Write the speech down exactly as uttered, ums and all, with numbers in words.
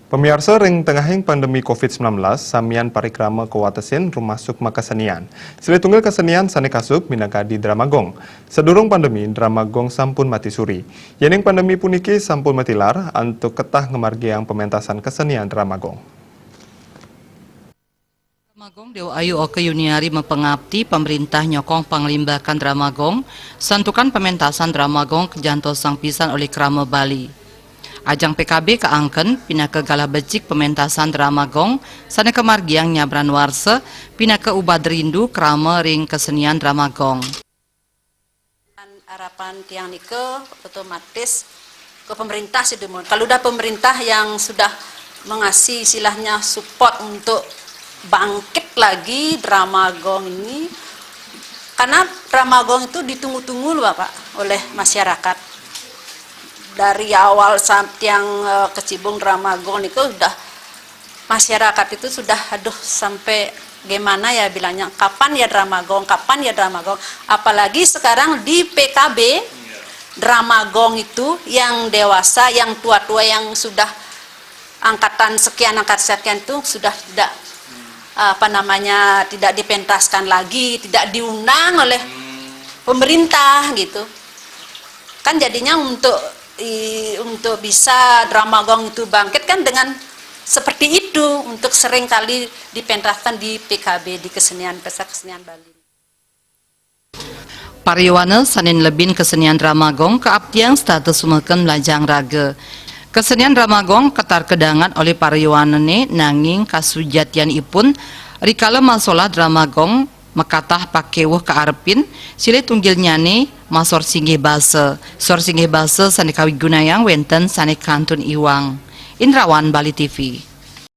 Pamiarsa, ring tengahing pandemi covid sembilan belas, samian parikrama kawatesin rumasuk makasenian. Silih tunggil kasenian sane kasub minakadi drama gong. Sadurung pandemi, drama gong sampun mati suri. Yening pandemi puniki sampun matilar, antuk ketah ngamargiang pamentasan kasenian drama gong. Drama gong Dewa Ayu Oka Yuniari mapangapti pamrintah nyokong panglimbakan drama gong, santukan pamentasan drama gong kajantosang pisan olih krama Bali. Ajang P K B kaangken pinaka galah becik pamentasan drama gong sane kamargiang nyabran warsa pinaka ubad rindu krama ring kasenian drama gong. Harapan tiang nika otomatis ke pemerintah sih, dumun. Kalau udah pemerintah yang sudah mengasih istilahnya support untuk bangkit lagi drama gong ini, karena drama gong itu ditunggu-tunggu loh, Bapak, oleh masyarakat. Dari awal sam-, tiang, eh, kecibung drama gong nika udah masyarakat itu sudah, aduh, sampai gimana ya bilangnya, kapan ya drama gong, kapan ya drama gong. Apalagi sekarang di P K B, drama gong itu yang dewasa, yang tua-tua, yang sudah angkatan sekian, angkat sekian itu sudah tidak, apa namanya, tidak dipentaskan lagi, tidak diundang oleh pemerintah gitu. Kan jadinya untuk i-, untuk bisa drama gong itu bangkit kan dengan seperti itu, untuk sering kali dipentaskan di P K B, di kesenian, pesta kesenian Bali. Pariwana sane nlebin kesenian drama gong kaaptiang setata sumeken mlajahang raga. Kesenian drama gong ketah kadanget olih pariwanane, nanging kasujatianipun rikala masolah drama gong makatah pakewuh kaarepin, silih tunggilnyane masor singgih basa. Sor singgih basa sane kawigunayang wenten sane kantun iwang. Indrawan, Bali T V.